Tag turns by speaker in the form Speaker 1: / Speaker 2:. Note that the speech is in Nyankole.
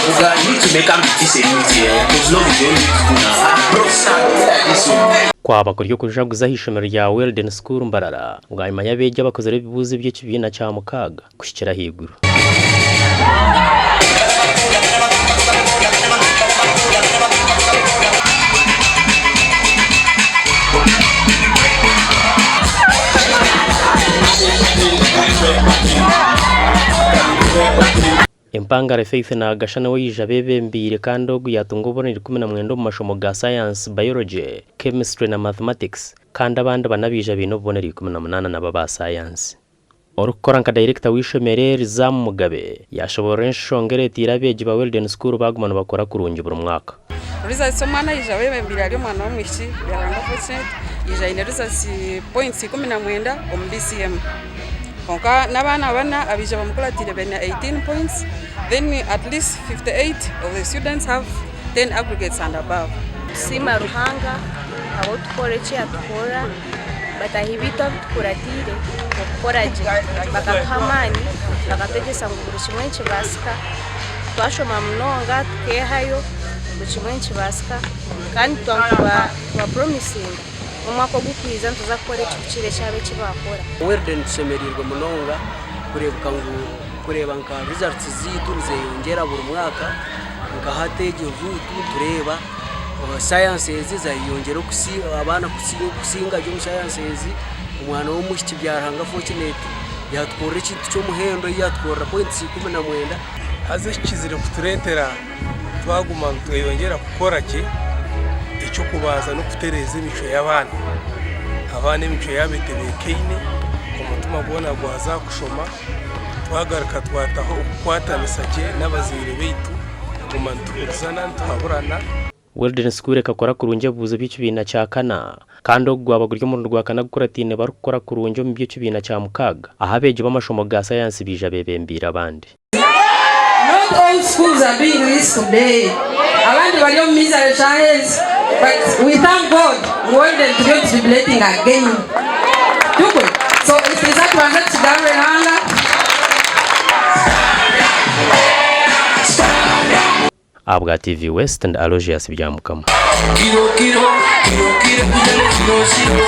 Speaker 1: Oga, you need to make am be this a new thing eh, cause love is the only way to go now. Ah bros na be like this o.
Speaker 2: Kwaba kuri okujaguza aha ishomero rya Weldon School Mbarara bwanyima y'abeegi abakozire ebibuuzo eby'ekibiina kya mukaaga kuhikira ahaiguru. Empangare Faith Nagasha nawe yaija abeebembeire kandi ogu yaatunga obubonero 19 omu mashomo ga Science, Biology, Chemistry na Mathematics kandi abandi bana baija baine obubonero 18 nabo aba Science. Orikukora nka dayirekita w'eishomero eri, Zam Mugabe, yaashoboorora enshonga ereeteire abeegi ba Weldon School baaguma nibakora kurungi buri mwaka.
Speaker 3: Results omwana yaija awebembeire ari omwana w'omwishiki Byaruhanga Fortunate yaija aine results points 19 omu BCM kwonka n'abaana bana abaija bamukuratiire baine 18 points then at least 58 of the students have 10 aggregates and above.
Speaker 4: Nitusiima Ruhanga ahabw'okutukora eki yatukorera, bataahi baitu abu tukuratiire okukora gye bakatuha amaani bakatwegyesa ngu buri kimwe nikibaasika, twashoma munonga tukeehayo buri kimwe nikibaasika kandi nitubaporomisinga omwaka ogurikwija nituza kukora ekirikukira ekyabo eki baakora.
Speaker 5: Weldon tushemereirwe munonga kureebeka ngu kureeba nka results zaitu nizeyongyera buri mwaka nka hati egi route nitureeba sciences zayeyongyera abaana kusinga gye omu sciences, omwana w'omwishiki Byaruhanga Fortunate yatukorera ekintu ky'omuhendo yatukorera points 19.
Speaker 6: Haza ekikizire kutureetera twaguma nitweyongyera kukora gye, eky'okubanza n'okutereeza emicwe y'abaana. Abaana emicwe yaabo etebeekaine, omutima gwona gwaza aha kushoma, twagaruka twataho okukwatanisa gye n'abazaire baitu kuguma nituhurizana nituhaburana.
Speaker 2: Weldon School ekakora kurungi ebibuuzo by'ekibiina kya kana, kandi ogu gwaba guri omurundi gwa kana gukurataine barikukora kurungi omu by'ekibiina kya mukaaga, ahu abeegi b'amashomo ga sayansi baija beebembeire abandi.
Speaker 3: Not all schools are doing this today. Abandi bari omu misery shaaha ezi but we thank God ngu Weldon turiyo nitujubilating again. Tukwe? So ekitiinisa tubanze tukigarure Ruhanga.
Speaker 2: Ahabwa TV West ndi Aloysius Byamukama.